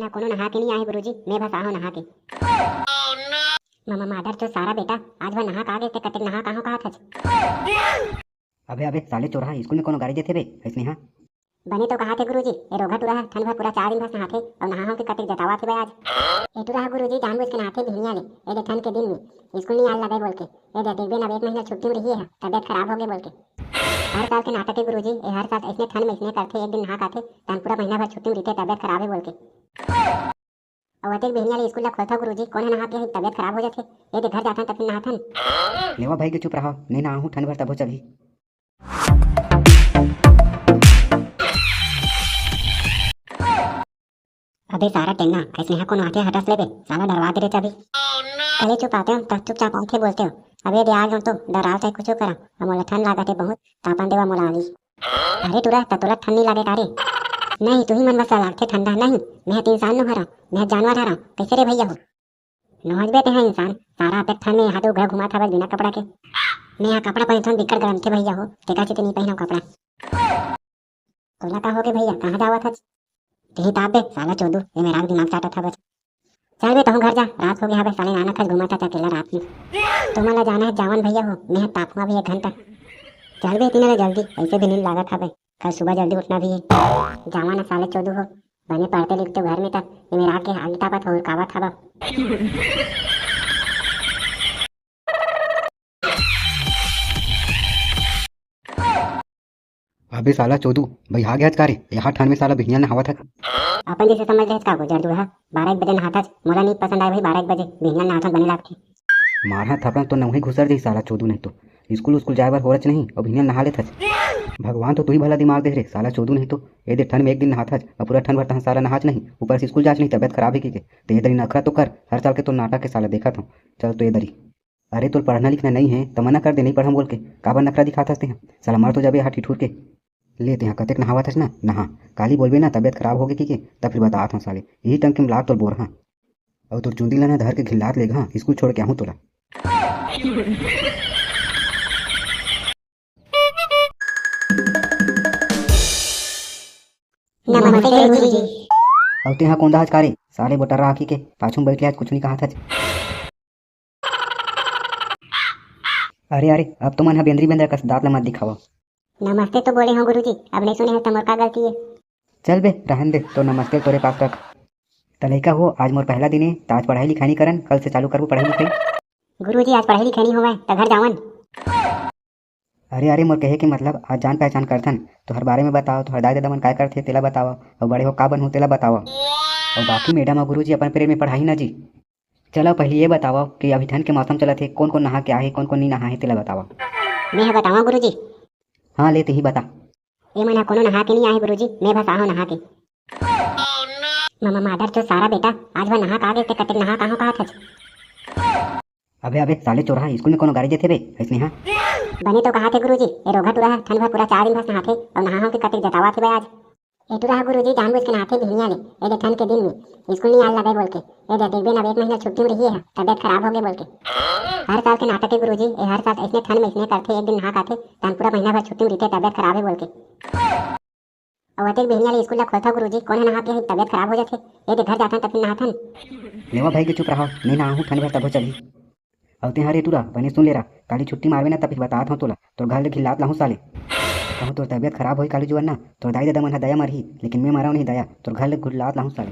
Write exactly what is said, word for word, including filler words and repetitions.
ना कोनो नहा के नहीं आए गुरुजी, मैं बस आहो नहा के। ममा मादर चो सारा बेटा, आज वह नहा का गे ते कतेक नहा काहो कहा थच। अबे अबे साले चोरहा, स्कूल में कोनो गाड़ी देथे बे? ऐसने हाँ। बने तो कहा थे गुरुजी, ए रोगहा टुरा ह ठन भर पूरा चार दिन भर नहाथे, अउ नहा हो के कतेक जतावा थे बे आज। ए टुरा ह गुरुजी जानबूझ के नहाथे भिनिया ले, ए दे ठन के दिन में। स्कूल नहीं आल लगे बोल के, ए दे देखबे ना, एक महीना छुट्टी में रही है, तबियत खराब हो गई बोल के। हर साल के नाटक है गुरुजी, ए हर साल ऐसने ठन में ऐसने करथे, एक दिन नहा काथे, तहन पूरा महीना भर छुट्टी में रहिथे, तबियत खराब है बोल के। अउ अतेक बिहनिया ले स्कूल ला खोलथव गुरुजी, कोन ह नहा के ही तबियत खराब हो जाथे। ए दे घर जाथन त फिर नहाथन। लेवा भाई के चुप रहा, नहीं नहाहूं ठन भर तभो चलही। अबे सारा टेंगा, ऐसने हा कोनो आथे हटस लेबे, साला डरवा दे रे चाबी। अरे चुप आते हो, त चुपचाप आथे बोलते हो। अबे दे आ गयो तो डराव चाहे कुछ करा, अब मोला ठंड लागत है बहुत, तापन देवा मोला आली। अरे टुरा, त तोला ठंड नहीं लागे का रे? नहीं, तुही मन बस लागथे ठंडा, नहीं, मैं ह त इंसान नो हरा, मैं ह जानवर हरा, कैसे रे भैया हो? नोहजबे तेहा इंसान, सारा अतेक ठंड में हाथ उघरा घुमा था बस बिना कपड़ा के। मैं ह कपड़ा पहिनथन बिकट गरम थे भैया हो, तेकर से ते नहीं पहिनव कपड़ा। तोला का होगे भैया, कहाँ जावत हच? तेही ताप बे, साला चोदू, ये मेरा दिमाग चाटत हवच। चल बे, तहूँ घर जा, रात हो गया हवे, साले नाना खस घूमत हच अकेला रात में। तुमन ला जाना है जावन भैया हो, मैं ह तापवा भी एक घंटा। चल बे, इतना ले जल्दी, ऐसे भी नींद लागत हवे, कल सुबह जल्दी उठना भी है। जावन ना साले चोदू हो, बने पढ़ते लिखते घर में तक, ये मेरा के आगे तापत हो, कावत हवा। अबे साला चोदू, भाई आ गया का रे? यहाँ ठंड में साला बिहनिया नहावत हच। अपन जैसे समझ रहे का गुजर दूल्हा, बारह एक बजे नहाथच, मोला नहीं पसंद आए भाई, बारह एक बजे बिहनिया नहाथच बने लागथे। मारहा थपड़ा तो नौही घुसर जाही साला चोदू, नहीं तो स्कूल उस्कूल जाए बर होरच नहीं, अब बिहनिया नहा लेथच। भगवान तो तुही भला दिमाग दे रे साला चोदू, नहीं तो ए दे ठंड में एक दिन नहाथच, अब पूरा ठंड भर तहाँ साला नहाच नहीं, ऊपर से स्कूल जाच नहीं, तबियत खराब है की के। ते ए दरी नखरा तो कर, हर साल के तो नाटक के साला देखत हूँ। चल तो ए दरी। अरे तोर पढ़ना लिखना नहीं है त मना कर दे, नहीं पढ़म बोल के। काबर नखरा दिखात हस तेहा? साला मर तो जाबे हा ठिठुर के। ले तेहा कतेक नहावत हस ना, नहा। काली बोलबे ना तबियत खराब होगे कहिके, त फिर बतात हूँ साले। यही टंग के मिलात तोर बोरहा। अउ तोर चुंदी ला ना धर के घिल्लात लेगहा, स्कूल छोड़ के आहूँ तोला। नमस्ते गुरुजी। अउ तेहा कोंदा हच का रे? साले बोटर्रा आँखी के, पाछू में बैठ ले, आज कुछ नहीं कहा था। अरे अरे, अब तो मन ह बेंदरी बेंदरा कस दांत ल मत दिखावा। नमस्ते तो बोले हो गुरुजी, अब नहीं सुने हो तो मोर का गलती है? चल बे, रहन दे, तो नमस्ते तोरे पास रख। त लइका हो, आज मोर पहला दिन है, त आज पढ़ाई लिखाई नहीं करन, कल से चालू करबो पढ़ाई लिखाई। गुरुजी, आज पढ़ाई लिखाई नहीं होवय, त घर जावन। अरे अरे, मोर कहे के मतलब, आज जान पहचान करथन, तोहर बारे में बताओ, तोहर दाई ददा मन काय करथे तेला बताओ, अउ बड़े हो का बनहू तेला बताओ, अउ बाकी मैडम अउ गुरुजी अपन प्रेम में पढ़ाई ना जी। चलो पहले ये बताओ कि अभी ठंड के मौसम चलत हे, कौन कौन नहा के आहे, कौन कौन नहीं नहा है तेला बताओ। मैं ह बतावा गुरुजी। हाँ ले तेही बता। ए मन ह कोनो नहा के नहीं आहे गुरुजी, मैं बस आहो नहा के। ममा मादर चो सारा बेटा, आज वह नहा का गे ते कतेक नहा काहो कहा थच। अबे अबे साले चोरहा, स्कूल में कोनो गाड़ी देथे बे? ऐसने हाँ। बने तो कहा थे गुरुजी, ए रोगहा टुरा ह ठंड भर पूरा चार दिन भर नहाथे, अउ नहा हो के कतेक जतावा थे बे आज। ए टुरा ह गुरुजी जानबूझ के नहाथे भिनिया ले, ए दे ठंड के दिन में। स्कूल नहीं आल लगे बोल के, ए दे देखबे ना, एक महीना छुट्टी में रही है, तबियत खराब हो गई बोल के। हर साल के नाटक है गुरुजी, ए हर साल ऐसने ठंड में ऐसने करथे, एक दिन नहा काथे, तहन पूरा महीना भर छुट्टी में रहिथे, तबियत खराब है बोल के। अउ अतेक बिहनिया ले स्कूल ला खोलथव गुरुजी, कोन ह नहा के ही तबियत खराब हो जाथे। ए दे घर जाथन त फिर नहाथन। लेवा भाई के चुप रहा, नहीं नहाहूं ठंड भर तभो चलही। अउ तें हरे टुरा, बने सुन ले रा, काली छुट्टी मारबे ना त फिर बतात हूं तोला, तोर घर ले घिल्लात लाहूं साले। कहूं तोर तबियत खराब होही काली जुअर ना, तोर दाई ददा मन ह दया मरही, लेकिन मैं मरव नहीं दया, तोर घर ले घिल्लात लाहूं साले।